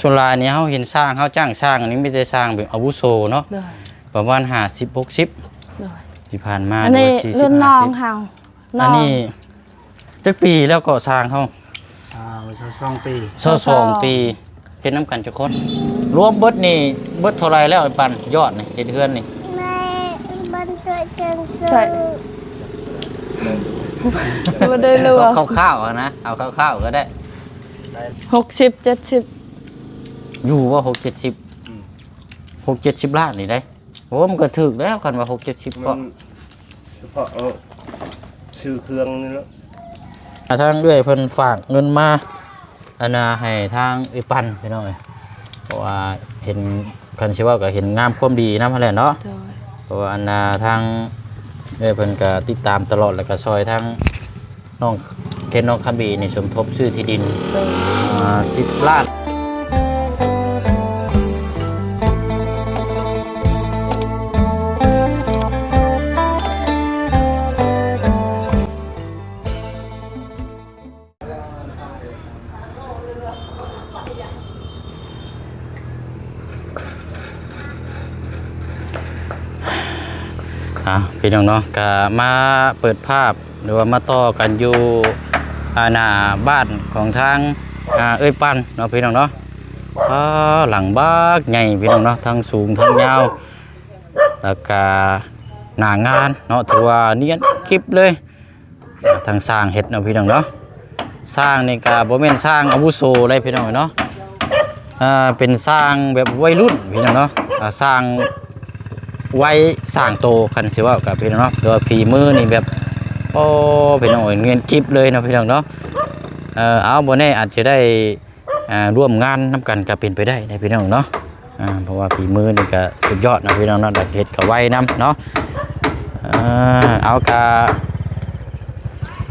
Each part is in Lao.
ສ່ວນຫຼາຍນີ້ເຮົາເຫັນຊ່າງ ເຮົາຈ້າງຊ່າງນີ້ມີແຕ່ຊ່າງແບບອາວຸໂສເນາະ ໂດຍ ປະມານຫ້າສິບ ຫົກສິບ ໂດຍ ທີ່ຜ່ານມາ ອັນນີ້ ຫຼືວ່າສີ່ສິບ ລຸ້ນນ້ອງເຮົາ ນ້ອງ ອັນນີ້ຈັກປີແລ້ວເກາະຊ່າງເຮົາ? ຊາວສອງປີ ຊາວສອງປີ ເຮັດນຳກັນຈັກຄົນ? ລວມເບິດນີ້ເບິດເທົ່າໃດແລ້ວ ໄອ້ປັນ ຍອດນີ້ ເຮັດເຮືອນນີ້? ແມ່ ມັນຊ່ວຍກັນຊື້ ໃຊ່ ບໍ່ໄດ້ລວມ ເອົາຄ່າວໆ ຫັ້ນນະ ເອົາຄ່າວໆ ກໍໄດ້ ຫົກສິບ ເຈັດສິບ ຢູ່ບໍ່ ຫົກເຈັດສິບ ອືມ ຫົກເຈັດສິບລ້ານນີ້ເດ້. ໂອ້ ມັນກໍຖືກແລ້ວ ຄັນວ່າຫົກເຈັດສິບ ມັນເກາະ ສະເພາະ ເອີ ຊື້ເຄື່ອງນີ້ແຫຼະ. ອ່າ ທາງເອື້ອຍເພິ່ນຝາກເງິນມາ ອັນນ່າ ໃຫ້ທາງເອື້ອຍປັນ ພີ່ນ້ອງເອີຍ ເພາະວ່າເຫັນ ຄັນຊິເວົ້າກໍເຫັນງາມຄວາມດີນຳຫັ້ນແຫຼະເນາະ ໂດຍ ເພາະວ່າ ອັນນ່າ ທາງເອື້ອຍເພິ່ນກໍຕິດຕາມຕະຫຼອດ ແລ້ວກໍຊ່ອຍທາງ ນ້ອງເຂດ ນ້ອງຄຳບີນີ້ສົມທົບຊື້ທີ່ດິນ ເອີ ອ່າ ສິບລ້ານ. ອ່າ ພີ່ນ້ອງເນາະ ກະມາເປີດພາບ ຫຼືວ່າມາຕໍ່ກັນຢູ່ ອ່າ ໜ້າບ້ານຂອງທາງ ອ່າ ເອື້ອຍປັນເນາະ ພີ່ນ້ອງເນາະ. ອ່າ ຫຼັງບັກໃຫຍ່ ພີ່ນ້ອງເນາະ ທັງສູງທັງຍາວ ແລ້ວກະໜ້າງານເນາະ ຖືວ່ານຽນກິບເລີຍ. ທາງຊ່າງເຮັດເນາະ ພີ່ນ້ອງເນາະ. ຊ່າງນີ້ກະບໍ່ແມ່ນຊ່າງອາວຸໂສເລີຍ ພີ່ນ້ອງເນາະ ເປັນຊ່າງແບບໄວລຸ້ນ ພີ່ນ້ອງເນາະ ຊ່າງໄວສ້າງໂຕ ຄັນຊິເວົ້າກະ ພີ່ນ້ອງເນາະ ແຕ່ວ່າຝີມືນີ້ແບບ ໂອ້ ພີ່ນ້ອງເອີຍ ນຽນກິບເລີຍເນາະ ພີ່ນ້ອງເນາະ. ເອົາ ບໍ່ແນ່ອາດຈະໄດ້ ອ່າ ຮ່ວມງານນຳກັນກໍເປັນໄປໄດ້ເດ້ ພີ່ນ້ອງເນາະ. ອ່າ ເພາະວ່າຝີມືນີ້ກໍສຸດຍອດເນາະ ພີ່ນ້ອງເນາະ ແລ້ວເຮັດກໍໄວນຳເນາະ. ເອົາ ກະ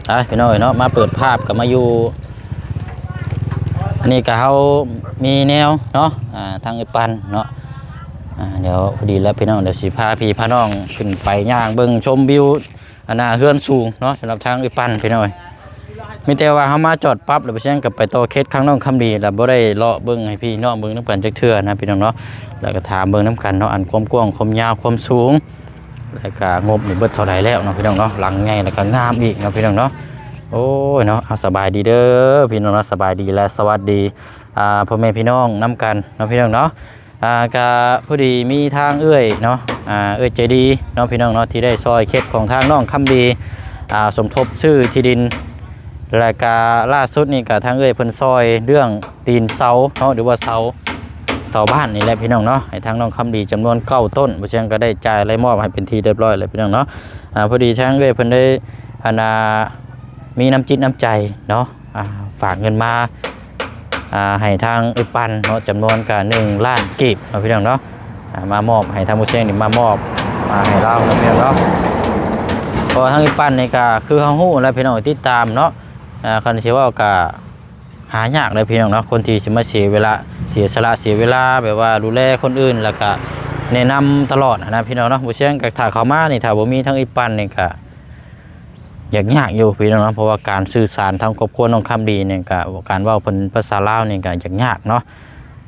ໄປ ພີ່ນ້ອງເອີຍເນາະ ມາເປີດພາບກໍມາຢູ່ ອັນນີ້ກໍເຮົາມີແນວເນາະ ອ່າ ທາງເອື້ອຍປັນເນາະ. ອ່າ ດຽວພໍດີແລ້ວ ພີ່ນ້ອງ ດຽວຊິພາພີ່ພານ້ອງຂຶ້ນໄປຍ່າງເບິ່ງຊົມວິວ ອັນນ່າ ເຮືອນສູງເນາະ ສຳລັບທາງເອື້ອຍປັນ ພີ່ນ້ອງເອີຍ. ມີແຕ່ວ່າເຮົາມາຈອດປັບ ແລ້ວໄປແຊງກັບໄປຕໍ່ເຂດຂ້າງນ້ອງຄຳດີ ແລ້ວບໍ່ໄດ້ເລາະເບິ່ງໃຫ້ພີ່ນ້ອງເບິ່ງນຳກັນຈັກເທື່ອນະ ພີ່ນ້ອງເນາະ. ແລ້ວກໍຖາມເບິ່ງນຳກັນເນາະ ອັນຄວາມກວ້າງຄວາມຍາວຄວາມສູງ ແລ້ວກໍງົບນີ້ເບິດເທົ່າໃດແລ້ວເນາະ ພີ່ນ້ອງເນາະ. ຫຼັງໃຫຍ່ແລ້ວກໍງາມອີກເນາະ ພີ່ນ້ອງເນາະ. ໂອ້ຍເນາະ ເອົາ ສະບາຍດີເດີ ພີ່ນ້ອງເນາະ ສະບາຍດີ ແລະ ສະຫວັດດີ ອ່າ ພໍ່ແມ່ພີ່ນ້ອງນຳກັນເນາະ ພີ່ນ້ອງເນາະ. ອ່າ ກະພໍດີມີທາງເອື້ອຍເນາະ ອ່າ ເອື້ອຍໃຈດີເນາະ ພີ່ນ້ອງເນາະ ທີ່ໄດ້ຊ່ອຍເຂດຂອງທາງນ້ອງຄຳດີ ອ່າ ສົມທົບຊື້ທີ່ດິນ ແລະກະລ່າສຸດນີ້ກະທາງເອື້ອຍເພິ່ນຊ່ອຍເລື່ອງຕີນເສົາເນາະ ຫຼືວ່າເສົາ ເສົາບ້ານນີ້ແຫຼະ ພີ່ນ້ອງເນາະ ໃຫ້ທາງນ້ອງຄຳດີຈຳນວນເກົ້າຕົ້ນ ບໍ່ຊຽງກະໄດ້ຈ່າຍໄດ້ມອບໃຫ້ເປັນທີ່ຮຽບຮ້ອຍແລ້ວ ພີ່ນ້ອງເນາະ. ອ່າ ພໍດີທາງເອື້ອຍເພິ່ນໄດ້ ອັນນ່າ ມີນ້ຳຈິດນ້ຳໃຈເນາະ ອ່າ ຝາກເງິນມາ ອ່າ ໃຫ້ທາງເອື້ອຍປັນເນາະ ຈຳນວນກະໜຶ່ງລ້ານກີບເນາະ ພີ່ນ້ອງເນາະ. ອ່າ ມາມອບໃຫ້ທາງຜູ້ຊຽງນີ້ ມາມອບ ມາໃຫ້ລາວເນາະ ພີ່ນ້ອງເນາະ. ເພາະວ່າທາງເອື້ອຍປັນນີ້ກະຄືເຮົາຮູ້ແລ້ວ ພີ່ນ້ອງ ຕິດຕາມເນາະ ອ່າ ຄັນຊິເວົ້າກະຫາຍາກເລີຍ ພີ່ນ້ອງເນາະ ຄົນທີ່ຊິມາເສຍເວລາ ເສຍສະຫຼະ ເສຍເວລາ ແບບວ່າດູແລຄົນອື່ນ ແລ້ວກະແນະນຳຕະຫຼອດຫັ້ນນະ ພີ່ນ້ອງເນາະ. ຜູ້ຊຽງກະຖ້າເຂົ້າມານີ້ ຖ້າບໍ່ມີທາງເອື້ອຍປັນນີ້ກະ ຍາກໆຢູ່ ພີ່ນ້ອງເນາະ ເພາະວ່າການສື່ສານທາງຄອບຄົວນ້ອງຄຳດີນີ້ກະ ການເວົ້າເພິ່ນພາສາລາວນີ້ກະຍາກໆເນາະ.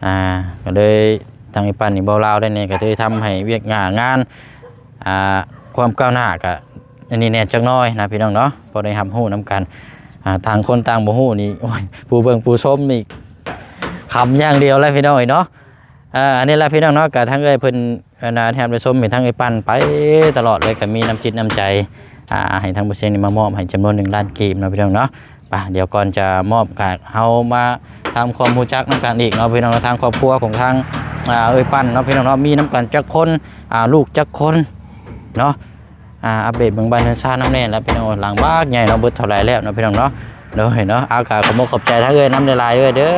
ອ່າ ກໍເລີຍທາງອີ່ປັນນີ້ເວົ້າລາວໄດ້ແດ່ ກໍເລີຍທຳໃຫ້ວຽກງານ ອ່າ ຄວາມກ້າວໜ້າກະອັນນີ້ແດ່ຈັກໜ້ອຍນະ ພີ່ນ້ອງເນາະ ພໍໄດ້ຮັບຮູ້ນຳກັນ. ອ່າ ຕ່າງຄົນຕ່າງບໍ່ຮູ້ນີ້ ໂອ້ຍ ຜູ້ເບິ່ງຜູ້ຊົມນີ້ຂຳຢ່າງດຽວແຫຼະ ພີ່ນ້ອງເອີຍເນາະ. ອ່າ ອັນນີ້ແຫຼະ ພີ່ນ້ອງເນາະ ກະທາງເອື້ອຍເພິ່ນ ອັນນ່າ ແຖມໄປຊົມໃຫ້ທາງເອື້ອຍປັນໄປຕະຫຼອດເລີຍ ກໍມີນ້ຳຈິດນ້ຳໃຈ ອ່າ ໃຫ້ທາງຜູ້ຊຽງນີ້ມາມອບໃຫ້ຈຳນວນໜຶ່ງລ້ານກີບເນາະ ພີ່ນ້ອງເນາະ. ໄປ ດຽວກ່ອນຈະມອບ ກໍເຮົາມາທຳຄວາມຮູ້ຈັກນຳກັນອີກເນາະ ພີ່ນ້ອງເນາະ ທາງຄອບຄົວຂອງທາງ ອ່າ ເອື້ອຍປັນເນາະ ພີ່ນ້ອງເນາະ ມີນຳກັນຈັກຄົນ ອ່າ ລູກຈັກຄົນເນາະ. ອ່າ ອັບເດດເບິ່ງບ້ານເຮືອນຊານນຳແດ່ລະ ພີ່ນ້ອງ ຫຼັງບັກໃຫຍ່ເນາະ ເບິດເທົ່າໃດແລ້ວເນາະ ພີ່ນ້ອງເນາະ. ໂດຍເນາະ ເອົາ ກໍຂໍມຸກຂອບໃຈທາງເອື້ອຍນຳຫຼາຍໆເອື້ອຍເດີ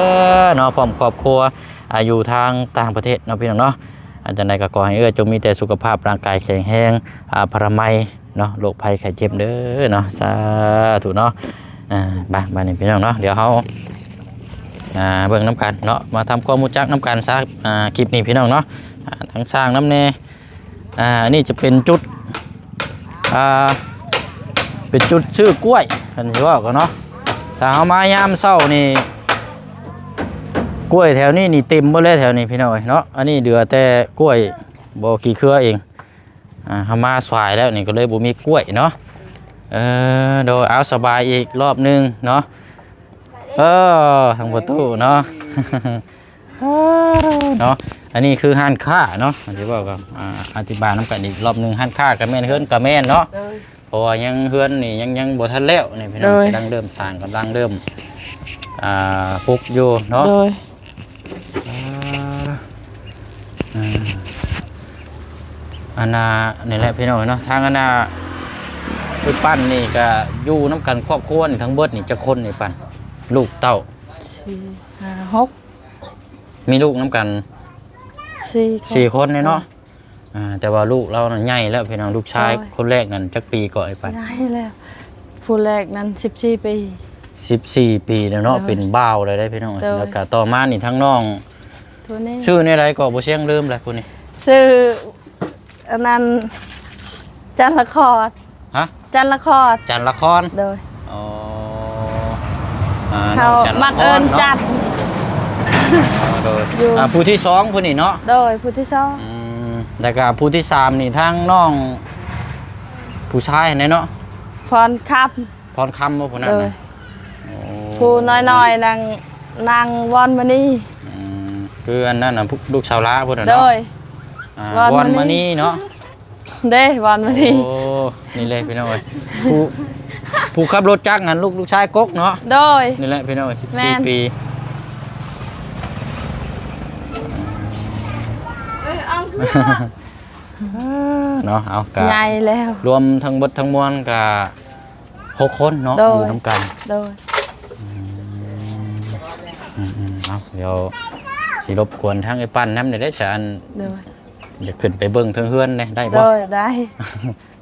ເນາະ ພ້ອມຄອບຄົວ ອ່າ ຢູ່ທາງຕ່າງປະເທດເນາະ ພີ່ນ້ອງເນາະ. ອ່າ ຈັ່ງໃດກໍຂໍໃຫ້ເອື້ອຍຈົ່ງມີແຕ່ສຸຂະພາບຮ່າງກາຍແຂງແຮງ ອ່າ ພະລາໄມເນາະ ໂລກໄພໄຂ້ເຈັບເດີເນາະ ສາທຸເນາະ. ອ່າ ບາດ ບາດນີ້ ພີ່ນ້ອງເນາະ ດຽວເຮົາ ອ່າ ເບິ່ງນຳກັນເນາະ ມາທຳຄວາມຮູ້ຈັກນຳກັນຊະ ອ່າ ຄລິບນີ້ ພີ່ນ້ອງເນາະ. ອ່າ ທາງຊ່າງນຳແດ່ ອ່າ ອັນນີ້ຈະເປັນຈຸດ ອ່າ ເປັນຈຸດຊື້ກ້ວຍ ຄັນຊິເວົ້າກັນເນາະ. ຖ້າເຮົາມາຍາມເຊົ້ານີ້ ກ້ວຍແຖວນີ້ນີ້ເຕັມເບິດແລ້ວແຖວນີ້ພີ່ນ້ອງເອີຍເນາະ. ອັນນີ້ເຫຼືອແຕ່ກ້ວຍບໍ່ກີ່ເຄືອເອງ. ອ່າ ເຮົາມາສາຍແລ້ວນີ້ກໍເລີຍບໍ່ມີກ້ວຍເນາະ. ເອີ ໂດຍ ເອົາ ສະບາຍອີກລອບໜຶ່ງເນາະ. ເອີ ທາງປະຕູເນາະ ເນາະ. ອັນນີ້ຄືຮ້ານຄ້າເນາະ ທີ່ເວົ້າກັບ ອ່າ ອະທິບາຍນຳກັນອີກລອບໜຶ່ງ. ຮ້ານຄ້າກໍແມ່ນ ເຮືອນກໍແມ່ນເນາະ. ໂດຍ ເພາະວ່າຍັງ ເຮືອນນີ້ຍັງ ຍັງບໍ່ທັນແລ້ວນີ້ພີ່ນ້ອງ. ໂດຍ ກຳລັງເລີ່ມສ້າງ ກຳລັງເລີ່ມ ອ່າ ປຸກຢູ່ເນາະ. ໂດຍ ອ່າ ອ່າ ອັນນ່າ ນີ້ແຫຼະພີ່ນ້ອງເນາະ. ທາງອັນນ່າ ໄອ້ປັ້ນນີ້ກໍຢູ່ນຳກັນຄອບຄົວນີ້ ທັງເບິດນີ້ຈັກຄົນນີ້ປັ້ນ? ລູກເຕົ້າ ສີ່ ຫ້າ ຫົກ ມີລູກນຳກັນ ສີ່ ສີ່ຄົນເນາະ. ອ່າ ແຕ່ວ່າລູກລາວນັ້ນໃຫຍ່ແລ້ວພີ່ນ້ອງ. ລູກຊາຍ ໂດຍ ຄົນແລກນັ້ນຈັກປີເກາະ ໄອ້ປັ້ນ? ໃຫຍ່ແລ້ວ ຜູ້ແລກນັ້ນສິບສີ່ປີ. ສິບສີ່ປີແລ້ວເນາະ. ໂດຍ ເປັນບ່າວແລ້ວເດ້ພີ່ນ້ອງ. ໂດຍ ແລ້ວກໍຕໍ່ມານີ້ທາງນ້ອງ ໂທນີ້ ຊື່ແນວໃດກໍບໍ່ຊຽງ ລືມແລ້ວຜູ້ນີ້. ຊື່ ອັນນັ້ນ ຈັນລະຄອນ. ຮະ? ຈັນລະຄອນ. ຈັນລະຄອນ. ໂດຍ ອໍ ອ່າ ເຮົາ ນ້ອງຈັນລະຄອນ ມັກເອີ້ນ ເນາະ ຈັນ. ອໍ ໂດຍ ຢູ່ ອ່າ ຜູ້ທີສອງຜູ້ນີ້ເນາະ. ໂດຍ ຜູ້ທີສອງ. ອືມ ແລ້ວກໍຜູ້ທີສາມນີ້ ທາງນ້ອງຜູ້ຊາຍຫັ້ນເນາະ ພອນຄຳ. ພອນຄຳບໍ່ຜູ້ນັ້ນ? ໂດຍ ນະ ໂອ້ ຜູ້ນ້ອຍໆ ນາງ ນາງວອນມະນີ. ອືມ ຄືອັນນັ້ນນະ ລູກສາວຫຼ້າພຸ້ນນະເນາະ. ໂດຍ ອ່າ ວອນມະນີ ວອນມະນີເນາະ. ເດ້ ວອນມະນີ. ໂອ້ ນີ້ເລີຍພີ່ນ້ອງເອີຍ ຜູ້ ຜູ້ຂັບລົດຈັກຫັ້ນ ລູກ ລູກຊາຍກົກເນາະ. ໂດຍ ນີ້ແຫຼະພີ່ນ້ອງເອີຍ ສິບສີ່ ແມ່ນ ປີ. ເນາະ ເອົາ ກະໃຫຍ່ແລ້ວ ລວມທັງເບິດທັງມວນກະ ຫົກຄົນເນາະ. ໂດຍ ຢູ່ນຳກັນ. ໂດຍ ອືມ ອືມໆ ເອົາ ດຽວຊິລົບກວນທາງໄອ້ປັ້ນນຳເດ້ຊະ. ໂດຍ ຢາກຂຶ້ນໄປເບິ່ງເທິງເຮືອນເດ້ ໄດ້ບໍ່? ໂດຍ ໄດ້.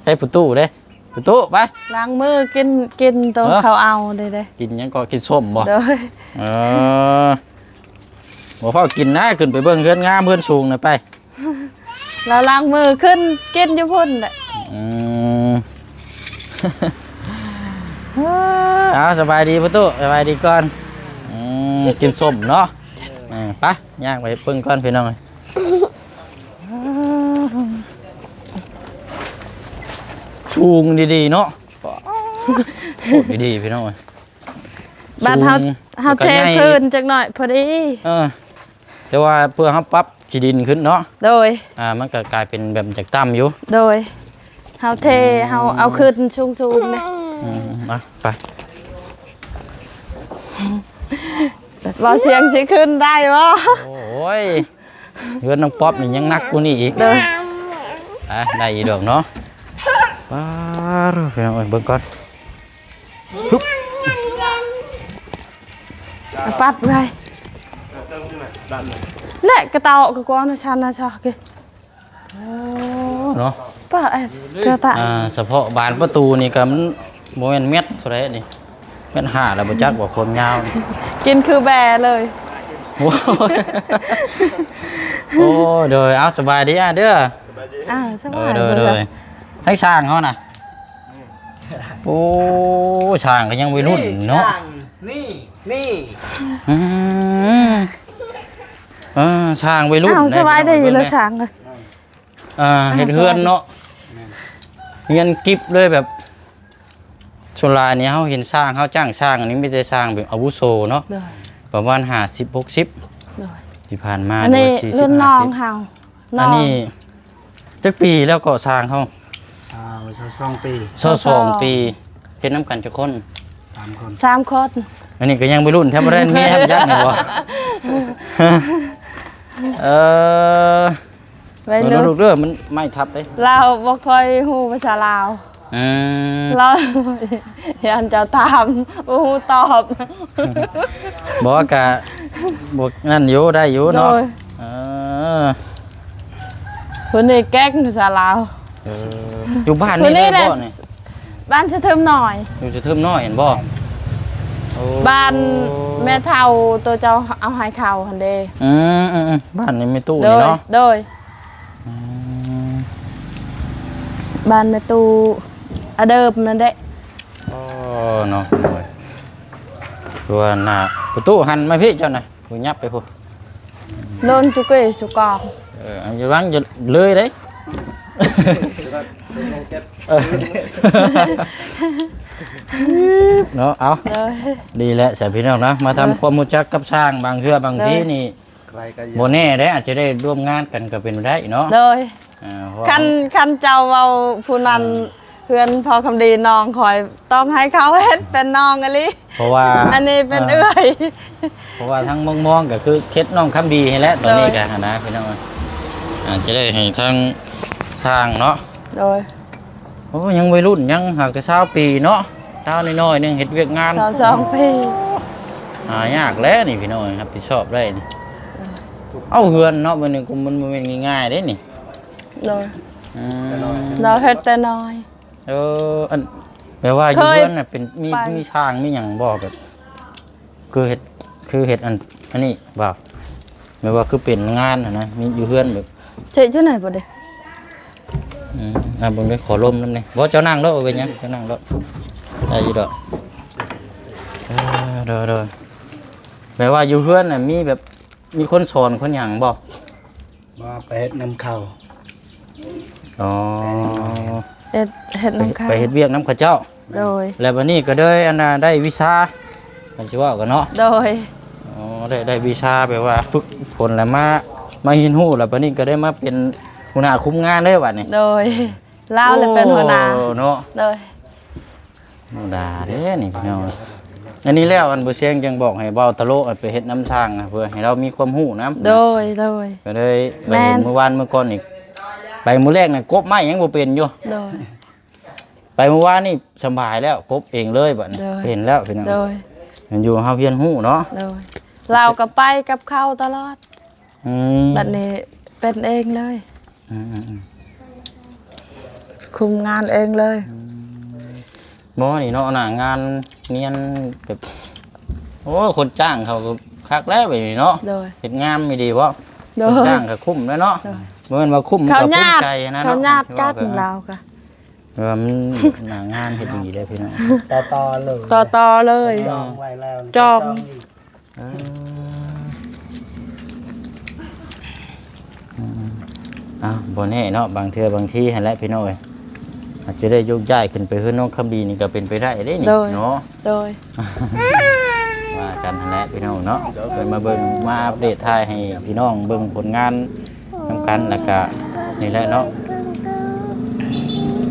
ໃຊ້ປະຕູເດ້ ປະຕູ ໄປ ລ້າງມື ກິນ ກິນໂຕ ເອີ ເຂົາເອົາເດ້ ເດ້. ກິນຫຍັງກໍ ກິນສົ້ມບໍ່? ໂດຍ ເອີ ບໍ່ຟ້າວກິນນະ ຂຶ້ນໄປເບິ່ງເຮືອນງາມເຮືອນສູງນະ ໄປ. ລາວລ້າງມືຂຶ້ນກິນຢູ່ພຸ້ນແຫຼະ. ອືມ ເອົາ ສະບາຍດີປະຕູ ສະບາຍດີກ່ອນ. ອືມ ກິນສົ້ມເນາະ. ເອີ ໄປ ຍ່າງໄປເບິ່ງກ່ອນພີ່ນ້ອງ. ສູງດີໆເນາະ ໂຄດດີໆ ພີ່ນ້ອງເອີຍ. ບາດເຮົາ ສູງ ເຮົາ ແລ້ວກໍໃຫຍ່ ເທພື້ນຈັກໜ້ອຍພໍດີ. ເອີ ແຕ່ວ່າເພື່ອເຮົາປັບຂີ້ດິນຂຶ້ນເນາະ. ໂດຍ ອ່າ ມັນກໍກາຍເປັນແບບຢາກຕ່ຳຢູ່. ໂດຍ ເຮົາເທ ອືມ ເຮົາເອົາຂຶ້ນສູງໆເດ້. ອືມ ມາ ໄປ ເວົ້າສຽງຊິຂຶ້ນໄດ້ບໍ່? ໂອ້ຍ ເຮືອນນ້ອງປັອບນີ້ຍັງໜັກກວ່ານີ້ອີກ. ໂດຍ ອ່ະ ໄດ້ຢູ່ດອກເນາະ. ປາດ ພີ່ນ້ອງເອີຍ ເບິ່ງກ່ອນ. ປັດໄວ້ ແລະ ກະເຕົາະກະກວາງນະ ຊານນະຊອກ. ໂອ້ ເນາະ ປະແອດ ເທື່ອຕາ ອ່າ ສະເພາະບານປະຕູນີ້ກະມັນບໍ່ແມ່ນແມັດເທົ່າໃດນີ້ ແມັດຫ້າແລ້ວບໍ່ຈັກວ່າຄວາມຍາວ. ກິນຄືແບເລີຍ. ໂອ້ຍ ໂດຍ ເອົາ ສະບາຍດີອ້າຍເດີ. ອ່າ ສະບາຍ ໂດຍ ໂດຍ ໂດຍ. ໃຊ້ຊ່າງເຮົານະ. ໂອ້ ຊ່າງກໍຍັງໄວລຸ້ນເນາະ. ນີ້ ນີ້ ນີ້ ອືມ ເອີ ຊ່າງໄວລຸ້ນ. ອ້າວ ສະບາຍດີ ພີ່ນ້ອງເອີຍ ເລີຍຊ່າງເອີຍ. ອ່າ ເຮັດເຮືອນເນາະ. ແມ່ນ ຮຽນກິບເລີຍແບບ ສ່ວນຫຼາຍນີ້ເຮົາເຫັນຊ່າງ ເຮົາຈ້າງຊ່າງນີ້ມີແຕ່ຊ່າງແບບອາວຸໂສເນາະ. ໂດຍ ປະມານຫ້າສິບ ຫົກສິບ. ໂດຍ ທີ່ຜ່ານມາ. ອັນນີ້ ຫຼືວ່າສີ່ສິບ ລຸ້ນນ້ອງເຮົາ. ຫ້າສິບ ອັນນີ້ຈັກປີແລ້ວກໍຊ່າງເຮົາ? ຊາວ ຊາວສອງປີ. ຊາວສອງປີ. ເຮັດນຳກັນຈັກຄົນ? ສາມຄົນ. ສາມຄົນ. ອັນນີ້ກໍຍັງໄວລຸ້ນແທ້ ບໍ່ໄດ້ເມຍທຳຈັກແມ່ນບໍ່? ເອີ ໄວລຸ້ນ ເບິ່ງລູກເດີ ມັນໄມ້ທັບເດ້. ລາວບໍ່ຄ່ອຍຮູ້ພາສາລາວ. ອືມ ລາວຢ້ານເຈົ້າຖາມ ບໍ່ຮູ້ຕອບ. ບໍ່ ກະບໍ່ນັ້ນຢູ່ ໄດ້ຢູ່ເນາະ. ໂດຍ ເອີ ຜູ້ນີ້ເກັ່ງພາສາລາວ. ເອີ ຢູ່ບ້ານນີ້ເລີຍບໍ່ນີ້? ບ້ານສະເທີມນ້ອຍ. ຢູ່ສະເທີມນ້ອຍຫັ້ນບໍ່? ໂອ້ ບ້ານແມ່ເຖົ້າໂຕເຈົ້າເອົາໃຫ້ເຂົ້າຫັ້ນເດ້. ອືມໆໆ ບ້ານນີ້ແມ່ຕູ້ນີ້ເນາະ. ໂດຍ ອືມ ບ້ານແມ່ຕູ້ອາເດີບນັ້ນເດ້. ອໍ ເນາະ ໂດຍ ຄືວ່າໜ້າປະຕູຫັ້ນມາພີ້ເຈົ້ານະ. ຜູ້ຫຍັບໄປພຸ້ນ. ໂດນຈຸເກຈຸກອງ. ເອີ ເອົາ ຢ່າວາງ ຢ່າເລີຍເດ້. ເອີ ເນາະ ເອົາ ໂດຍ ດີແຫຼະ ສາຍພີ່ນ້ອງນະ ມາທຳ ໂດຍ ຄວາມຮູ້ຈັກກັບຊ່າງ ບາງເທື່ອບາງທີ ໂດຍ ນີ້ ບໍ່ແນ່ເດ້ ອາດຈະໄດ້ຮ່ວມງານກັນກໍເປັນໄປໄດ້ເນາະ. ໂດຍ ອ່າ ເພາະວ່າ ຄັນ ຄັນເຈົ້າເວົ້າຜູ້ນັ້ນ ອ່າ ເຮືອນພໍ່ຄຳດີນ້ອງຂ້ອຍ ຕ້ອງໃຫ້ເຂົາເຮັດເປັນນ້ອງອີ່ຫຼີ ເພາະວ່າ ອັນນີ້ເປັນ ອ່າ ເອື້ອຍ ເພາະວ່າທາງມອງໆ ກໍຄືເຮັດນ້ອງຄຳດີຫັ້ນແຫຼະ ຕອນນີ້ ໂດຍ ກໍຫັ້ນນະພີ່ນ້ອງ ອ່າ ຈະໄດ້ໃຫ້ທາງຊ່າງເນາະ. ໂດຍ ໂອ້ ຍັງໄວລຸ້ນ ຍັງຫາກະຊາວປີເນາະ ຊາວນ້ອຍໆໜຶ່ງ ເຮັດວຽກງານ ຊາວສອງປີ ຫາຍາກແຫຼະນີ້ພີ່ນ້ອງ ຮັບຜິດຊອບໄດ້ນີ້. ເອີ ເອົາ ເຮືອນເນາະ ມື້ໜຶ່ງກໍມັນບໍ່ແມ່ນງ່າຍໆເດ້ນີ້. ໂດຍ ອືມ ລາວເຮັດແຕ່ນ້ອຍ. ເອີ ອັນ ແບບວ່າຢູ່ເຮືອນນະ ເປັນ ມີ ມີຊ່າງມີຫຍັງບໍ່ ແບບ ຄືເຮັດ ຄືເຮັດອັນ ອັນນີ້ບໍ່ ແບບວ່າຄືເປັນງານຫັ້ນນະ ມີຢູ່ເຮືອນແບບ ເຈະຢູ່ໃນບໍ່ເດ້. ອືມ ອ່າ ເບິ່ງເດ້ ຂໍລົມນຳແດ່. ບໍ່ ເຈົ້ານັ່ງໂລດ ບໍ່ເປັນຫຍັງ ເຈົ້ານັ່ງໂລດ ໄດ້ຢູ່ດອກ. ເອີ ໂດຍໆ ແບບວ່າຢູ່ເຮືອນນະ ມີແບບ ມີຄົນສອນຄົນຫຍັງບໍ່? ບໍ່ ໄປເຮັດນຳເຂົາ. ອໍ ເຮັດ ເຮັດນຳເຂົາ ໄປເຮັດວຽກນຳເຂົາເຈົ້າ. ໂດຍ ແລ້ວບັດນີ້ກໍເລີຍ ອັນນ່າ ໄດ້ວິຊາ ຄັນຊິເວົ້າກັນເນາະ. ໂດຍ ອໍ ໄດ້ ໄດ້ວິຊາແບບວ່າຝຶກຝົນ ແລ້ວມາ ມາຮຽນຮູ້ ແລ້ວບັດນີ້ກໍໄດ້ມາເປັນຫົວໜ້າຄຸມງານເລີຍບັດນີ້. ໂດຍ ລາວແຫຼະເປັນຫົວໜ້າ. ໂອ້ ເນາະ ໂດຍ ບໍ່ທຳມະດາເດ້ນີ້ພີ່ນ້ອງ. ອັນນີ້ແລ້ວ ອັນບໍ່ຊຽງຈຶ່ງບອກໃຫ້ເວົ້າຕະໂລະ ໄປເຮັດນຳຊ່າງນະ ເພື່ອໃຫ້ລາວມີຄວາມຮູ້ນຳ. ໂດຍ ໂດຍ ກໍເລີຍໄປເຫັນ ແມ່ນ ມື້ວານມື້ກ່ອນນີ້ ໄປມື້ແລກນະ ກົບໄມ້ຍັງບໍ່ເປັນຢູ່. ໂດຍ ໄປມື້ວານນີ້ສະບາຍແລ້ວ ກົບເອງເລີຍບັດນີ້. ໂດຍ ເຫັນແລ້ວພີ່ນ້ອງ. ໂດຍ ມັນຢູ່ເຮົາຮຽນຮູ້ເນາະ. ໂດຍ ລາວກໍໄປກັບເຂົາຕະຫຼອດ. ອືມ ບັດນີ້ເປັນເອງເລີຍ. ອືມໆໆ ຄຸມງານເອງເລີຍ. ອືມ ບໍ່ ນີ້ເນາະ ໜ້າງານນຽນແບບ ໂອ້ ຄົນຈ້າງເຂົາກໍຄັກແລ້ວແບບນີ້ເນາະ. ໂດຍ ເຮັດງາມອີ່ຫຼີບໍ? ໂດຍ ຄົນຈ້າງກໍຄຸ້ມແລ້ວເນາະ. ໂດຍ ບໍ່ແມ່ນວ່າຄຸ້ມ ເຂົາຍາດ ກໍພູມໃຈຫັ້ນນະ ເຂົາຍາດກັນ ເນາະ ລາວກໍ ເອີ ມັນໜ້າງານເຮັດດີເດ້ພີ່ນ້ອງ. ຕໍ່ໆເລີຍ ຕໍ່ໆເລີຍ ຈອງໄວ້ແລ້ວ ຈອງ ຈອງອີກ. ເອີ ອືມ ເອົ້າ ບໍ່ແນ່ເນາະ ບາງເທື່ອບາງທີຫັ້ນແຫຼະພີ່ນ້ອງເອີຍ ອາດຈະໄດ້ໂຍກຍ້າຍຂຶ້ນໄປເຮືອນນ້ອງຄຳດີນີ້ກໍເປັນໄປໄດ້ເດ້ນີ້. ໂດຍ ເນາະ ໂດຍ ວ່າກັນຫັ້ນແຫຼະພີ່ນ້ອງເນາະ. ເພິ່ນມາເບິ່ງ ມາອັບເດດຖ່າຍໃຫ້ພີ່ນ້ອງເບິ່ງຜົນງານນຳກັນ ແລ້ວກະນີ້ແຫຼະເນາະ.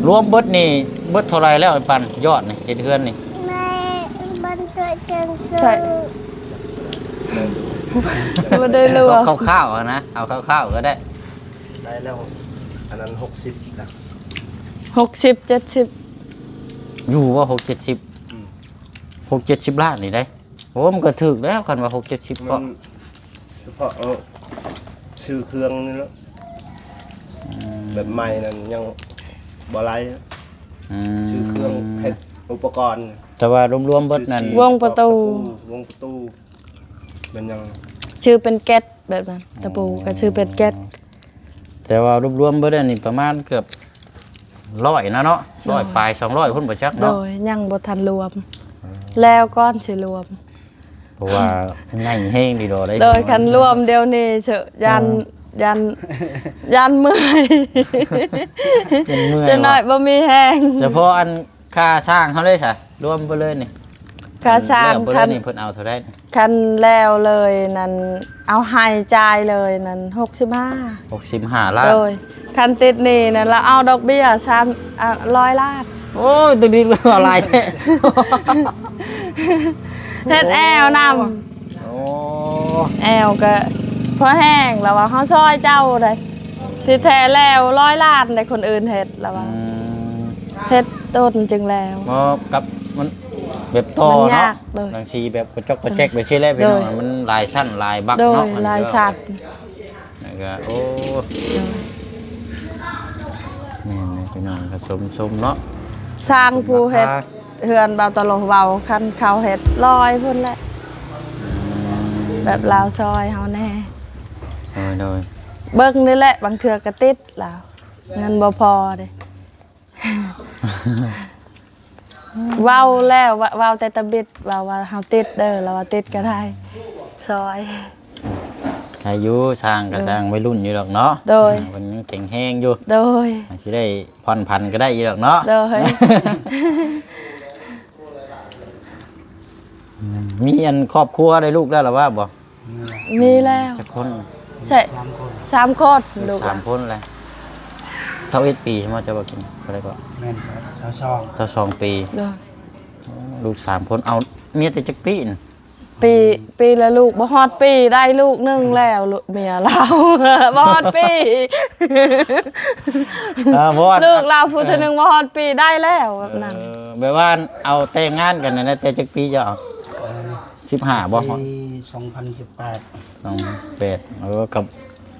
ລວມເບິດນີ້ ເບິດເທົ່າໃດແລ້ວ ປັນ ຍອດນີ້ ເຮັດເຮືອນນີ້? ແມ່ ມັນຕົວເຈັງ ໃຊ່ ບໍ່ໄດ້ລວມ ເອົາຄ່າວໆ ຫັ້ນນະ ເອົາຄ່າວໆ ກໍໄດ້. ໄດ້ແລ້ວ ອັນນັ້ນ ຫົກສິບນະ ຫົກສິບ ເຈັດສິບ ຢູ່ບໍ່? ຫົກເຈັດສິບ ອືມ ຫົກເຈັດສິບລ້ານນີ້ໄດ໋. ໂອ້ ມັນກໍຖືກແລ້ວ ຄັນວ່າຫົກເຈັດສິບ ມັນ ເພາະ ສະເພາະ ເອີ ຊື້ເຄື່ອງນີ້ແຫຼະ. ອືມ ແບບໃໝ່ນັ້ນຍັງບໍ່ໄຫຼ. ອືມ ຊື້ເຄື່ອງເຮັດອຸປະກອນ. ແຕ່ວ່າລວມໆເບິດນັ້ນ ວົງປະຕູ ວົງປະຕູ ແມ່ນຫຍັງ ຊື້ເປັນແກັດແບບນັ້ນ ຕະປູ ອໍ ກໍຊື້ເປັນແກັດ. ແຕ່ວ່າລວມໆເບິດອັນນີ້ປະມານເກືອບຮ້ອຍນະເນາະ ໂດຍ ຮ້ອຍປາຍ ສອງຮ້ອຍພຸ້ນບໍ່ຈັກເນາະ. ໂດຍ ຍັງບໍ່ທັນລວມ ເອີ ແລ້ວກ່ອນຊິລວມ ເພາະວ່າໃຫຍ່ແຮງດີດອກເດ້. ໂດຍ ຄັນລວມດຽວນີ້ເສຍ ຢ້ານ ເອີ ຢ້ານ ຢ້ານເມື່ອຍ ຢ້ານເມື່ອຍ ຈັກໜ້ອຍບໍ່ມີແຮງ. ສະເພາະອັນ ຄ່າຊ່າງເຮົາເລີຍຊະ ລວມເບິດເລີຍນີ້ ຄ່າຊ່າງ ແລ້ວເບິດເລີຍນີ້ ຄັນ ເພິ່ນເອົາເທົ່າໃດ? ຄັນແລ້ວເລີຍນັ້ນ ເອົາໃຫ້ຈ່າຍເລີຍນັ້ນ ຫົກສິບຫ້າ ຫົກສິບຫ້າລ້ານ. ໂດຍ ຄັນຕິດໜີ້ນັ້ນ ລາວເອົາດອກເບ້ຍສາມ ອາ ຮ້ອຍລ້ານ. ໂອ້ຍ ຕົວນີ້ເອົາຫຼາຍແທ້ ເຮັດແອວນຳ. ໂອ້ ແອວກໍພໍແຮງ ລາວວ່າເຮົາຊ່ອຍເຈົ້າໄດ໋ ທີ່ແທ້ແລ້ວຮ້ອຍລ້ານໄດ໋ ຄົນອື່ນເຮັດ ລາວວ່າ ອືມ ເຮັດຕົ້ນຈຶ່ງແລ້ວ. ບໍ່ ກັບມັນແບບຕໍ່ເນາະ ມັນຍາກ ໂດຍ ບາງທີແບບກະຈອກກະແຈກໄປຊີ້ແຫຼະພີ່ນ້ອງ ໂດຍ ມັນຫຼາຍຊັ້ນຫຼາຍບັກເນາະ ໂດຍ ມັນຫຼາຍຊັ້ນ ແລ້ວກໍ ໂອ້ ໂດຍ ແມ່ນແຫຼະພີ່ນ້ອງ ກໍຊົມໆເນາະ ຊ່າງຜູ້ເຮັດ ເຮືອນບ່າວຕະໂລເວົ້າ ຄັນເຂົາເຮັດຮ້ອຍພຸ້ນແຫຼະ ອືມ ແບບລາວຊ່ອຍເຮົາແດ່. ໂດຍໆ ເບິ່ງນີ້ແຫຼະ ບາງເທື່ອກໍຕິດລາວ ເງິນບໍ່ພໍເດ້. ເວົ້າແລ້ວ ເວົ້າ ເວົ້າແຕ່ຕະບິດ ເວົ້າວ່າເຮົາຕິດເດີ ລາວວ່າຕິດກໍໄດ້ ຊ່ອຍ. ໃຫ້ຢູ່ ຊ່າງກໍ ໂດຍ ຊ່າງໄວລຸ້ນຢູ່ດອກເນາະ ໂດຍ ອ່າ ເພິ່ນຍັງແຂງແຮງຢູ່ ໂດຍ ອາດຊິໄດ້ຜ່ອນຜັນກໍໄດ້ຢູ່ດອກເນາະ ໂດຍ ອືມ ມີອັນຄອບຄົວໄດ້ລູກແລ້ວລະວ່າບໍ່? ມີແລ້ວ ຈັກຄົນ? ໃຊ່ ສາມຄົນ ສາມຄົນ ລູກ ສາມຄົນແລ້ວ ຊາວເອັດປີໃຊ່ບໍ່ ເຈົ້າວ່າກິນເທົ່າໃດກໍ? ແມ່ນ ຊາວສອງ ຊາວສອງປີ ໂດຍ ໂອ້ ລູກສາມຄົນ ເອົາ ເມຍແຕ່ຈັກປີນະ? ປີ ປີລະລູກ ບໍ່ຮອດປີໄດ້ລູກໜຶ່ງແລ້ວ ລູກເມຍລາວ ບໍ່ຮອດປີ ເອີ ບໍ່ ລູກລາວຜູ້ທີໜຶ່ງ ເອີ ບໍ່ຮອດປີໄດ້ແລ້ວ ແບບນັ້ນ ເອີ ແບບວ່າເອົາແຕ່ງງານກັນນັ້ນແຕ່ຈັກປີເຈົ້າ? ເອີ ສິບຫ້າບໍ່? ປີສອງພັນສິບແປດ ສອງພັນສິບແປດ ເອີ ກໍ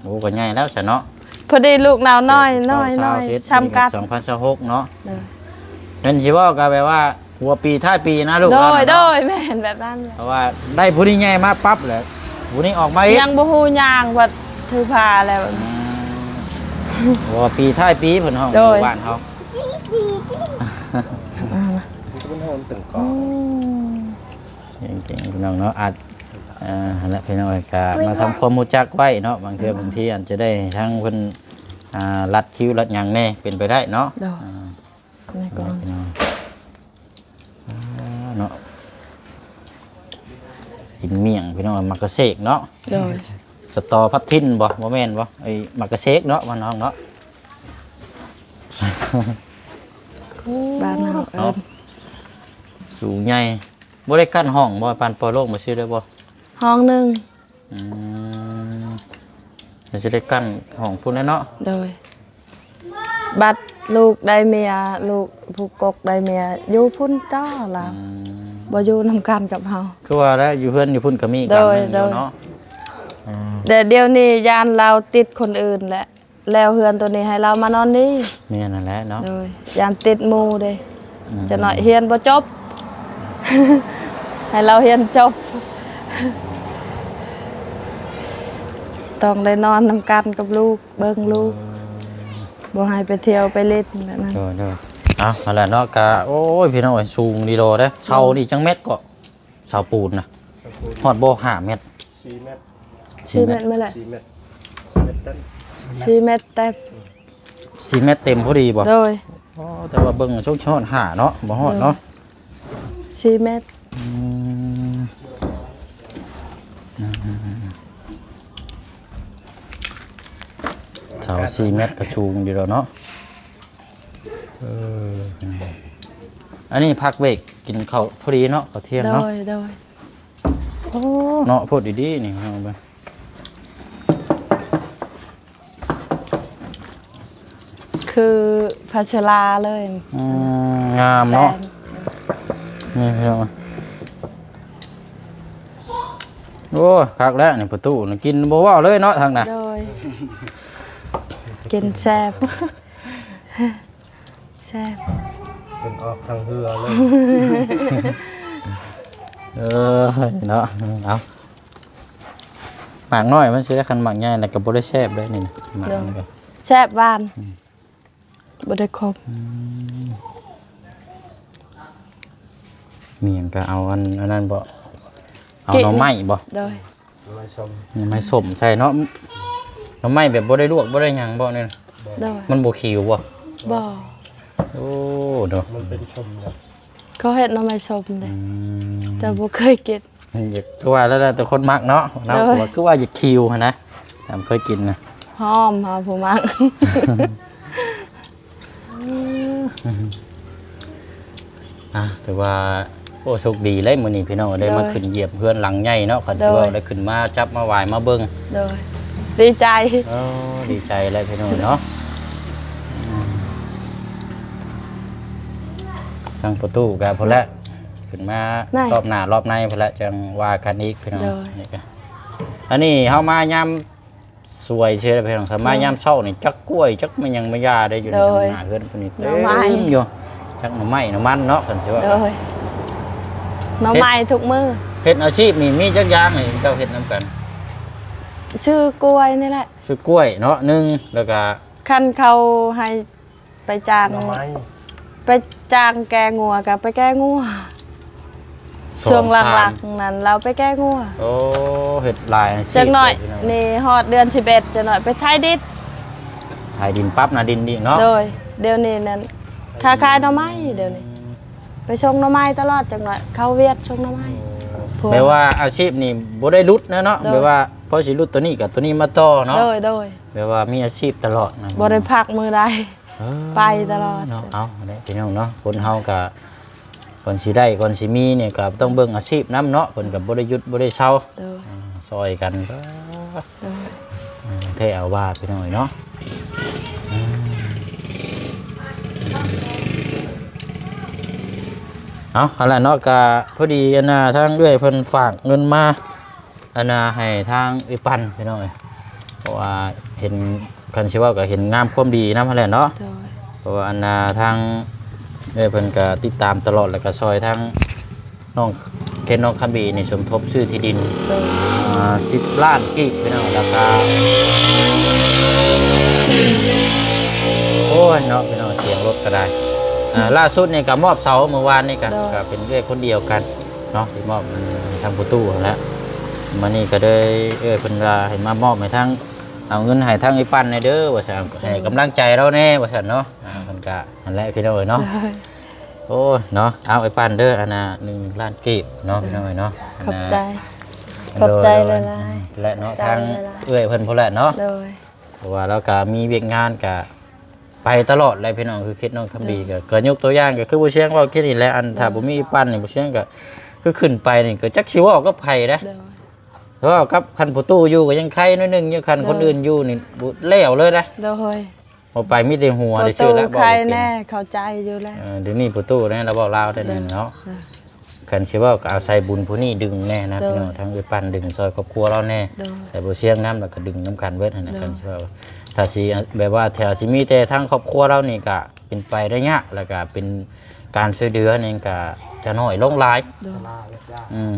ໂອ້ ກໍໃຫຍ່ແລ້ວຊະເນາະ ພໍດີລູກລາວນ້ອຍ ເກົ້າ ໜ້ອຍ ຊາວ ຊາວເອັດ ສ່ຳກັນ ສອງພັນຊາວຫົກເນາະ ໂດຍ ແມ່ນຊິເວົ້າກໍແບບວ່າຫົວປີທ້າຍປີນະລູກ ໂດຍ ເນາະ ໂດຍ ແມ່ນແບບນັ້ນ ເພາະວ່າໄດ້ຜູ້ນີ້ໃຫຍ່ມາປັບແລ້ວ ຜູ້ນີ້ອອກມາອີກ ຍັງບໍ່ຮູ້ຍ່າງວ່າຖືພາແລ້ວ ອືມ ເພາະວ່າປີທ້າຍປີເພິ່ນຮ້ອງ ໂດຍ ຢູ່ບ້ານເຮົາ ມັນໂຮມຕຶງກອງ ອືມ ເກັ່ງໆ ພີ່ນ້ອງເນາະ ອາດ ເອີ ຫັ້ນແຫຼະພີ່ນ້ອງ ກໍມາທຳຄວາມຮູ້ຈັກໄວ້ເນາະ ບາງເທື່ອ ອືມ ບາງທີອາດຈະໄດ້ທາງເພິ່ນ ອ່າ ລັດຄິວລັດຫຍັງແດ່ ເປັນໄປໄດ້ເນາະ ໂດຍ ອ່າ ໃນກອງ ພີ່ນ້ອງ ອ່າ ເນາະ ກິນໝ້ຽງ ພີ່ນ້ອງ ໝາກກະເສກເນາະ ໂດຍ ສະຕໍພັດຖິ່ນບໍ່? ບໍ່ແມ່ນບໍ່? ໄອ້ໝາກກະເສກເນາະ ບ້ານເຮົາເນາະ ບ້ານເຮົາເອີ້ນ ເນາະ ສູງໃຫຍ່. ບໍ່ໄດ້ກັ້ນຫ້ອງບໍ່? ປານປ່ອຍໂລ່ງໄປຊື່ໄດ້ບໍ່? ຫ້ອງໜຶ່ງ ອືມ ມັນຊິໄດ້ກັ້ນຫ້ອງພຸ້ນແຫຼະເນາະ ໂດຍ ບັດລູກໄດ້ເມຍ ລູກຜູ້ກົກໄດ້ເມຍຢູ່ພຸ້ນຕໍ່ລາວ ອືມ ບໍ່ຢູ່ນຳກັນກັບເຮົາ ຄືວ່າແຫຼະ ຢູ່ເຮືອນຢູ່ພຸ້ນກໍມີກັນ ໂດຍ ຢູ່ເນາະ ໂດຍ ອືມ ແຕ່ດຽວນີ້ຢ້ານລາວຕິດຄົນອື່ນແຫຼະ ແລ້ວເຮືອນໂຕນີ້ໃຫ້ລາວມານອນນີ້ ແມ່ນຫັ້ນແຫຼະເນາະ ໂດຍ ຢ້ານຕິດໝູ່ເດ້ ອືມ ຈັກໜ້ອຍຮຽນບໍ່ຈົບ ໃຫ້ລາວຮຽນຈົບ ຕ້ອງໄດ້ນອນນຳກັນກັບລູກ ເບິ່ງລູກ ເອີ ບໍ່ໃຫ້ໄປທ່ຽວໄປຫຼິ້ນແບບນັ້ນ ໂດຍໆ ເອົາ ຫັ້ນແຫຼະເນາະ ກະ ໂອ້ຍ ພີ່ນ້ອງເອີຍ ສູງດີໂດເດ້ ເສົານີ້ຈັກແມັດເກາະ? ເສົາປູນນະ ເສົາປູນ ຮອດບໍ່ ຫ້າແມັດ? ສີ່ແມັດ ສີ່ແມັດ ສີ່ແມັດ ສີ່ແມັດເຕັມ ສີ່ແມັດເຕັມ ສີ່ແມັດເຕັມພໍດີບໍ່? ໂດຍ ອໍ ແຕ່ວ່າເບິ່ງຊົກຊິຮອດຫ້າເນາະ ບໍ່ຮອດເນາະ ໂດຍ ສີ່ແມັດ ອືມ ເສົາສີ່ແມັດກໍສູງຢູ່ແລ້ວເນາະ. ເອີ ອັນນີ້ພັກເບຣກກິນເຂົ້າພໍດີເນາະ ເຂົ້າທ່ຽງເນາະ ໂດຍ ໂດຍ ໂອ້ ເນາະ ໂພດດີໆ ນີ້ເອົາໄປ ຄືພັດສະລາເລີຍ ອືມ ງາມເນາະ ແປງ ນີ້ພີ່ນ້ອງ ໂອ້ ຄັກແລ້ວນີ້ປະຕູນະ ກິນບໍ່ເວົ້າເລີຍເນາະ ທາງນະ ໂດຍ ກິນແຊບ ແຊບ ເພິ່ນອອກທາງເຮືອເລີຍ ເອີ ເນາະ ເອົາ ໝາກນ້ອຍມັນຊິໄດ້ ຄັນໝາກໃຫຍ່ແລ້ວກໍບໍ່ໄດ້ແຊບເດ້ນີ້ນະ ໝາກ ໂດຍ ນີ້ກໍແຊບຫວານ ອືມ ບໍ່ໄດ້ຄົບ ອືມ ມີຫຍັງກໍເອົາອັນ ອັນນັ້ນບໍ່ ເອົາໜໍ່ໄມ້ບໍ່ ໂດຍ ໜໍ່ໄມ້ສົ້ມ ໜໍ່ໄມ້ສົ້ມໃສ່ເນາະ ໜໍ່ໄມ້ແບບບໍ່ໄດ້ລວກບໍ່ໄດ້ຫຍັງບໍ່ນີ້ ໂດຍ ມັນບໍ່ຂິວບໍ່ ບໍ່ ໂອ້ ເນາະ ມັນເປັນສົ້ມເນາະ ເຂົາເຮັດໜໍ່ໄມ້ສົ້ມເດ້ ອືມ ແຕ່ບໍ່ເຄີຍກິນ ຄືວ່າແລ້ວແຕ່ຄົນມັກເນາະ ເນາະ ໂດຍ ຄືວ່າຢາກຂິວຫັ້ນນະ ຕາມເຄີຍກິນນະ ຫອມ ຫອມ ຜູ້ມັກ ອ່າ ຖືວ່າ ໂອ້ ໂຊກດີເລີຍມື້ນີ້ພີ່ນ້ອງ ໄດ້ມາ ໂດຍ ຂຶ້ນຢຽບເຮືອນຫຼັງໃຫຍ່ເນາະ ຄັນ ໂດຍ ຊິເວົ້າໄດ້ຂຶ້ນມາຈັບມາຫວາຍມາເບິ່ງ ໂດຍ ດີໃຈ ເອີ ດີໃຈແລ້ວພີ່ນ້ອງເນາະ ອືມ ທາງປະຕູກໍພຸ້ນແຫຼະ ຂຶ້ນມາ ນັ້ນ ລອບໜ້າລອບໃນພຸ້ນແຫຼະ ຈັ່ງວ່າກັນອີກພີ່ນ້ອງ ໂດຍ ນີ້ກໍ ອັນນີ້ເຮົາມາຍາມ ສວຍເຊີຍພີ່ນ້ອງ ຄັນມາ ໂດຍ ຍາມເຊົ້ານີ້ ຈັກກ້ວຍ ຈັກແມ່ນຫຍັງມາຢາໄດ້ຢູ່ໃນ ໂດຍ ທາງໜ້າເຮືອນພຸ້ນນີ້ ໜໍ່ໄມ້ ເຕັມຢູ່ ຈັກໜໍ່ໄມ້ໜໍ່ມັນເນາະ ຄັນຊິວ່າ ໂດຍ ໜໍ່ໄມ້ທຸກມື້ ເຮັດອາຊີບນີ້ມີຈັກຢ່າງນີ້ເຈົ້າເຮັດນຳກັນ? ຊື້ກ້ວຍນີ້ແຫຼະ ຊື້ກ້ວຍເນາະ ໜຶ່ງ ແລ້ວກະ ຄັນເຂົາໃຫ້ ໄປຈ້າງ ໜໍ່ໄມ້ ໄປຈ້າງແກ່ງົວກໍໄປແກ່ງົວ ສອງ ຊ່ວງຫຼັງໆນັ້ນລາວໄປແກ້ງົວ. ໂອ້ ເຮັດຫຼາຍອາຊີບ ຈັກໜ້ອຍ ເດີພີ່ນ້ອງ. ນີ້ຮອດເດືອນສິບເອັດ ຈັກໜ້ອຍໄປໄຖດິນ ໄຖດິນ ປັບໜ້າດິນອີກເນາະ. ໂດຍ ດຽວນີ້ນັ້ນຄ້າຂາຍໜໍ່ໄມ້ ດຽວນີ້ ໄປສົ່ງໜໍ່ໄມ້ຕະຫຼອດ ຈັກໜ້ອຍເຂົ້າຫວຽດສົ່ງໜໍ່ໄມ້. ໂອ້ ແປວ່າອາຊີບນີ້ບໍ່ໄດ້ຫຼຸດນະເນາະ. ໂດຍ ແປວ່າພໍຊິຫຼຸດໂຕນີ້ກໍໂຕນີ້ມາຕໍ່ເນາະ. ໂດຍ ໂດຍ ແປວ່າມີອາຊີບຕະຫຼອດນະ ບໍ່ໄດ້ພັກມື້ໃດ ເອີ ໄປຕະຫຼອດເນາະ. ເອົາແຫຼະພີ່ນ້ອງເນາະ ຄົນເຮົາກໍ ກ່ອນຊິໄດ້ກ່ອນຊິມີນີ້ ກໍຕ້ອງເບິ່ງອາຊີບນຳເນາະ ເພິ່ນກໍບໍ່ໄດ້ຢຸດບໍ່ໄດ້ເຊົາ. ໂດຍ ອາ ຊ່ອຍກັນ. ໂດຍ ອາ ແທ້ເອົາວ່າພີ່ນ້ອງເອີຍເນາະ. ອືມ ເອົາ ຫັ້ນແຫຼະເນາະ ກະພໍດີອັນນ່າ ທາງເອື້ອຍເພິ່ນຝາກເງິນມາ ອັນນ່າ ໃຫ້ທາງເອື້ອຍປັນພີ່ນ້ອງເອີຍ ເພາະວ່າເຫັນ ຄັນຊິເວົ້າກໍເຫັນງາມຄວາມດີນຳຫັ້ນແຫຼະເນາະ. ໂດຍ ເພາະວ່າອັນນ່າ ທາງເອື້ອຍເພິ່ນກໍຕິດຕາມຕະຫຼອດ ແລ້ວກໍຊ່ອຍທາງນ້ອງເຂດ ນ້ອງຄຳບີນີ້ ສົມທົບຊື້ທີ່ດິນ. ໂດຍ ອ່າ ສິບລ້ານກີບພີ່ນ້ອງ ແລ້ວກໍ ໂອ້ຍເນາະພີ່ນ້ອງ ສຽງລົດກໍໄດ້. ອ່າ ອືມ ລ່າສຸດນີ້ກໍມອບເສົາ ມື້ວານນີ້ກໍ ໂດຍ ກໍເປັນເອື້ອຍຄົນດຽວກັນເນາະ ທີ່ມອບ ອືມ ໃຫ້ທາງພໍ່ຕູ້ຫັ້ນແຫຼະ. ມານີ້ກໍເລີຍ ເອື້ອຍເພິ່ນວ່າໃຫ້ມາມອບໃຫ້ທາງ ເອົາເງິນໃຫ້ທາງເອື້ອຍປັນແດ່ເດີວ່າຊັ້ນ ໂດຍ ໃຫ້ກຳລັງໃຈລາວແດ່ວ່າຊັ້ນເນາະ. ອ່າ ເພິ່ນກະຫັ້ນແຫຼະພີ່ນ້ອງເອີຍເນາະ. ໂດຍ ໂອ້ຍເນາະ ເອົາເອື້ອຍປັນເດີ ອັນນ່າ ໜຶ່ງລ້ານກີບເນາະ ໂດຍ ພີ່ນ້ອງເອີຍເນາະ. ຂອບໃຈ ອັນນ່າ ຂອບໃຈ ໂດຍ ຫຼາຍໆ ແລະເນາະ ຂອບໃຈ ທາງ ຫຼາຍໆ ເອື້ອຍເພິ່ນພຸ້ນແຫຼະເນາະ. ໂດຍ ເພາະວ່າລາວກະມີວຽກງານກະໄປຕະຫຼອດແຫຼະພີ່ນ້ອງ ຄືເຂດນ້ອງຄຳບີ ໂດຍ ກະ ກະຍົກຕົວຢ່າງ ກະຄືບໍ່ຊຽງເວົ້າກິນນີ້ແຫຼະ ອັນ ໂດຍ ຖ້າບໍ່ມີເອື້ອຍປັນນີ້ ບໍ່ຊຽງກະ ຄືຂຶ້ນໄປນີ້ ກະຈັກຊິເວົ້າກັບໃຜເດ້. ໂດຍ ເວົ້າກັບຄັນພໍ່ຕູ້ຢູ່ກໍຍັງໄຄໜ້ອຍໜຶ່ງຢູ່ ຄັນ ໂດຍ ຄົນອື່ນຢູ່ນີ້ແລ້ວເລີຍນະ. ໂດຍ ບໍ່ໄປມີແຕ່ຫົວຊື່ໆແຫຼະ. ພໍ່ຕູ້ໄຄແນ່ ເວົ້າເກັ່ງ ເຂົ້າໃຈຢູ່ແລ້ວ. ເອີ ດຽວນີ້ພໍ່ຕູ້ແນ່ ລາວເວົ້າລາວໄດ້ແນ່ເນາະ. ໂດຍ ຄັນຊິເວົ້າກໍອາໄສບຸນຜູ້ນີ້ດຶງແນ່ນະ ໂດຍ ພີ່ນ້ອງ ທາງເອື້ອຍປັນດຶງຊ່ອຍຄອບຄົວລາວແນ່. ໂດຍ ແຕ່ບໍ່ຊຽງນຳ ແລ້ວກໍດຶງນຳກັນເບິດຫັ້ນນະ. ໂດຍ ຄັນຊິເວົ້າ ຖ້າຊິ ແບບວ່າຖ້າຊິມີແຕ່ທາງຄອບຄົວລາວນີ້ກະເປັນໄປໄດ້ຍາກ ແລ້ວກະເປັນ ການຊ່ວຍເຫຼືອນີ້ກະຈະໜ້ອຍລົງຫຼາຍ. ໂດຍ ອືມ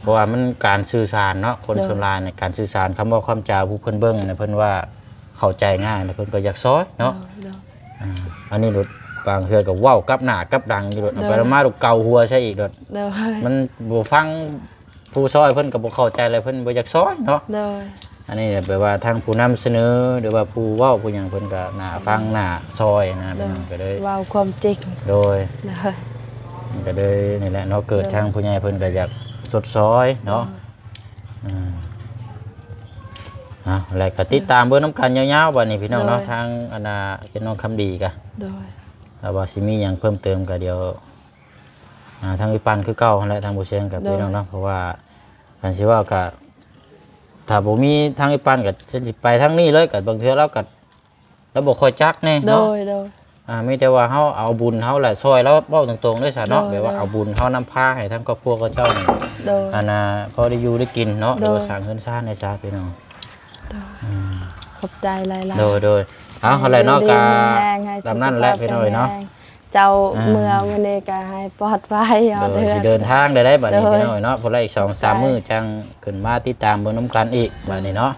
ເພາະວ່າມັນການສື່ສານເນາະ ຄົນ ໂດຍ ສ່ວນຫຼາຍໃນການສື່ສານ ຄຳເວົ້າຄຳຈາ ຜູ້ເພິ່ນເບິ່ງນະ ເພິ່ນວ່າເຂົ້າໃຈງ່າຍ ແລ້ວເພິ່ນກໍຢາກຊ່ອຍເນາະ. ໂດຍ ໂດຍ ອ່າ ອັນນີ້ໂລດ ບາງເທື່ອກໍເວົ້າກັບໜ້າກັບຫຼັງຢູ່ໂລດ ເອົາໄປ ໂດຍ ເອົາມາໂລດເກົ່າຫົວໃສ່ອີກໂລດ. ໂດຍ ມັນບໍ່ຟັງ ຜູ້ຊ່ອຍເພິ່ນກໍບໍ່ເຂົ້າໃຈ ແລ້ວເພິ່ນບໍ່ຢາກຊ່ອຍເນາະ. ໂດຍ ອັນນີ້ແບບວ່າທາງຜູ້ນຳສະເໜີ ຫຼືວ່າຜູ້ເວົ້າຜູ້ຫຍັງ ເພິ່ນກໍໜ້າຟັງ ໂດຍ ໜ້າຊ່ອຍນະ ໂດຍ ພີ່ນ້ອງ ກໍເລີຍເວົ້າຄວາມຈິງ. ໂດຍ ໂດຍ ມັນກໍເລີຍນີ້ແຫຼະເນາະ ເກີດ ໂດຍ ທາງຜູ້ໃຫຍ່ເພິ່ນກໍຢາກຊົດຊ່ອຍເນາະ. ໂດຍ ອືມ ເອົາ ແລ້ວກໍຕິດຕາມເບິ່ງນຳກັນຍາວໆ ບັດນີ້ພີ່ນ້ອງເນາະ. ໂດຍ ທາງອັນນ່າ ເຂດນ້ອງຄຳດີກະ ໂດຍ ຖ້າວ່າຊິມີຫຍັງເພີ່ມເຕີມກໍດຽວ ອ່າ ທາງເອື້ອຍປັນຄືເກົ່າຫັ້ນແຫຼະ ທາງບໍ່ຊຽງກັບ ໂດຍ ພີ່ນ້ອງເນາະ ເພາະວ່າຄັນຊິເວົ້າກະ ຖ້າບໍ່ມີທາງເອື້ອຍປັນກະ ເຊັ່ນຊິໄປທາງນີ້ເລີຍ ກະບາງເທື່ອລາວກະ ລາວບໍ່ຄ່ອຍຈັກແນ່ເນາະ. ໂດຍ ໂດຍ ອ່າ ມີແຕ່ວ່າເຮົາເອົາບຸນເຮົາແຫຼະຊ່ອຍລາວ ເວົ້າຕົງໆເລີຍຊະເນາະ. ໂດຍ ແບບວ່າ ໂດຍ ເອົາບຸນເຮົານຳພາໃຫ້ທາງຄອບຄົວເຂົາເຈົ້ານີ້ ໂດຍ ອັນນ່າ ພໍໄດ້ຢູ່ໄດ້ກິນເນາະ ໂດຍ ຫຼືວ່າສ້າງເຮືອນຊານໃຫ້ຊະ ພີ່ນ້ອງ. ໂດຍ ອືມ ຂອບໃຈຫຼາຍໆ. ໂດຍ ໂດຍ ເອົາ ເທົ່າໃດເນາະ ກະຕາມນັ້ນແຫຼະ ພີ່ນ້ອງເອີຍເນາະ. ເຈົ້າ ອ່າ ເມືອມື້ນີ້ກໍໃຫ້ປອດໄພຮອດເຮືອນ ຊິເດີນທາງໄດ້ໄດ໋ບັດນີ້ ໂດຍ ພີ່ນ້ອງເນາະ. ພຸ້ນລະອີກສອງສາມ ໃຊ່ ມື້ຈັ່ງຂຶ້ນມາຕິດຕາມເບິ່ງນຳກັນອີກ ໂດຍ ບັດນີ້ເນາະ.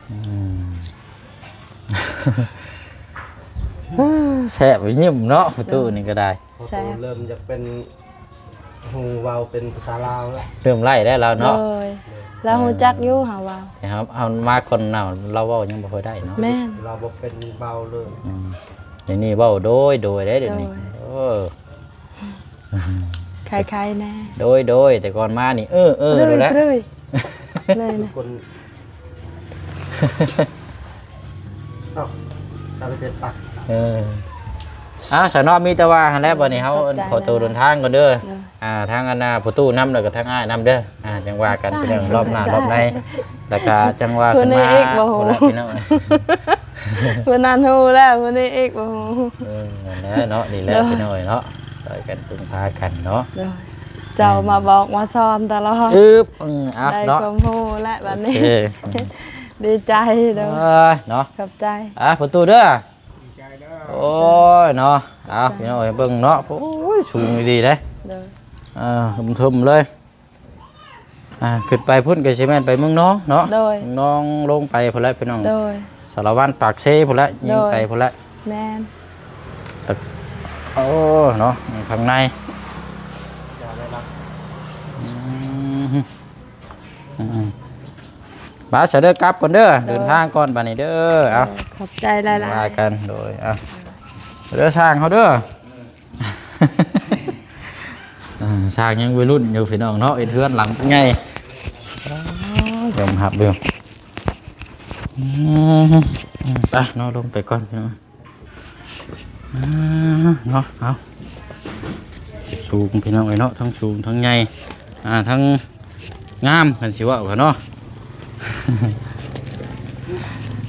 ອືມ ແຊບ ຍິ້ມເນາະ ປະຕູນີ້ກໍໄດ້ ປະຕູ ແຊບ ເລີ່ມຈະເປັນ ຮູ້ເວົ້າເປັນພາສາລາວແລ້ວ ເລີ່ມໄດ້ແລ້ວລາວເນາະ. ໂດຍ ລາວຮູ້ຈັກຢູ່ ເຮົາເວົ້າ ແຕ່ເຮົາ ເຮົາມາກ່ອນລາວ ລາວເວົ້າຍັງບໍ່ຄ່ອຍໄດ້ເນາະ. ແມ່ນ ລາວບໍ່ເປັນເວົ້າເລີຍ. ອືມ ດຽວນີ້ເວົ້າໂດຍ ໂດຍເດ້ ດຽວນີ້ ໂດຍ ເອີ ໄຄໆແນ່ ໂດຍ ໂດຍ ແຕ່ກ່ອນມານີ້ ເອີ ເອີ ໂດຍ ໂດຍແຫຼະ ໂດຍ ແນ່ໆ ຄົນ ເອົ້າ ຕາໄປເຈັດປັກ ເອີ ອ່າ ສະເນາະ ມີແຕ່ວ່າຫັ້ນແຫຼະ ບັດນີ້ເຮົາ ຂອບໃຈ ຂໍໂຕເດີນທາງກ່ອນເດີ ໂດຍ ອ່າ ທາງອັນນ່າ ປະຕູນຳ ແລ້ວກໍທາງອ້າຍນຳເດີ ອ່າ ຈັ່ງວ່າກັນ ໂດຍ ເລື່ອງລອບໜ້າລອບໃນ ແລ້ວກໍຈັ່ງວ່າຂຶ້ນມາ ຜູ້ນີ້ອີກບໍ່ຮູ້ ພຸ້ນລະ ພີ່ນ້ອງ ຜູ້ນັ້ນຮູ້ແລ້ວ ຜູ້ນີ້ອີກບໍ່ຮູ້ ເອີ ນັ້ນແຫຼະເນາະ ນີ້ແຫຼະ ໂດຍ ພີ່ນ້ອງເນາະ ຊ່ອຍກັນເພິ່ງພາກັນເນາະ ໂດຍ ເຈົ້າມາບອກມາສອນຕະຫຼອດ ອືບ ອືມ ເອົາ ໄດ້ ເນາະ ຄວາມຮູ້ແລ້ວບັດນີ້ ໂອເຄ ດີໃຈ ໂດຍ ເອີ ເນາະ ຂອບໃຈ ອ່າ ປະຕູເດີ ດີໃຈເດີ ໂອ້ຍ ເນາະ ເອົາ ພີ່ນ້ອງເອີຍ ເບິ່ງເນາະ ໂອ້ຍ ສູງອີ່ຫຼີເດ້ ໂດຍ ເອີ ເທິມໆເລີຍ ອ່າ ຂຶ້ນໄປພຸ້ນກໍຊິແມ່ນໄປເມືອງນອງເນາະ ໂດຍ ເມືອງນອງລົງໄປພຸ້ນແຫຼະ ພີ່ນ້ອງ ໂດຍ ສາລະວັນ ປາກເຊພຸ້ນແຫຼະ ໂດຍ ຍິງໄປພຸ້ນແຫຼະ ແມ່ນ ຕະ ໂອ້ ເນາະ ຂ້າງໃນ ຢ່າໄດ້ລະ ອືມໆ ບາດຊະເດີ ກັບກ່ອນເດີ ເດີນທາງກ່ອນບາດນີ້ເດີ. ເອົາ ຂອບໃຈຫຼາຍໆ ວ່າກັນ ໂດຍ. ເອົາເດີ ຊ່າງເຮົາເດີ. ອ່າ ຊ່າງຍັງໄວລຸ້ນຢູ່ພີ່ນ້ອງເນາະ ເຮັດເຮືອນຫຼັງໃຫຍ່ ຍອມຮັບຢູ່. ອືມ ໄປເນາະ ລົງໄປກ່ອນພີ່ນ້ອງ. ອ່າ ເນາະ ເອົາ ສູງພີ່ນ້ອງເອີຍເນາະ ທັງສູງທັງໃຫຍ່ ອ່າ ທັງ ງາມ ຄັນຊິເວົ້າກັນເນາະ.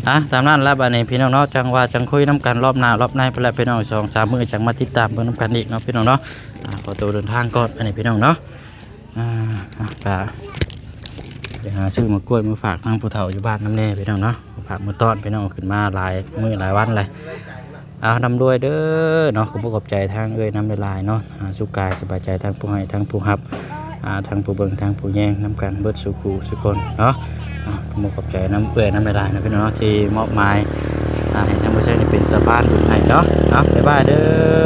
ອ່ະ ຕາມນັ້ນລະບາດນີ້ພີ່ນ້ອງເນາະ ຈັ່ງວ່າຈັ່ງຄຸຍນຳກັນລອບໜ້າລອບໃນພຸ້ນແຫຼະພີ່ນ້ອງ ສອງສາມມື້ຈັ່ງມາຕິດຕາມເບິ່ງນຳກັນອີກເນາະພີ່ນ້ອງເນາະ. ອ່າ ຂໍໂຕເດີນທາງກ່ອນບາດນີ້ພີ່ນ້ອງເນາະ. ອ່າ ອ່ະ ກະໄປຫາຊື້ໝາກກ້ວຍມາຝາກທາງຜູ້ເຖົ້າຢູ່ບ້ານນຳແດ່ພີ່ນ້ອງເນາະ ຝາກມາຕ້ອນພີ່ນ້ອງ ຂຶ້ນມາຫຼາຍມື້ຫຼາຍວັນແລ້ວ. ເອົາ ຮ່ຳລວຍເດີເນາະ. ຂໍຂອບໃຈທາງເອື້ອຍນຳຫຼາຍໆເນາະ ອ່າ ສຸກກາຍສະບາຍໃຈ ທັງຜູ້ໃຫ້ທັງຜູ້ຮັບ ອ່າ ທັງຜູ້ເບິ່ງທັງຜູ້ແຍງນຳກັນເບິດສູ່ຄູ່ສູ່ຄົນເນາະ. ອ່າ ຂໍຂອບໃຈນຳເອື້ອຍນຳຫຼາຍໆເນາະພີ່ນ້ອງເນາະ ທີ່ມອບໝາຍ ອ່າ ໃຫ້ທາງຜູ້ໃຫຍ່ນີ້ເປັນສະພານບຸນໃຫ້ເນາະ. ເອົາ ບາຍບາຍເດີ.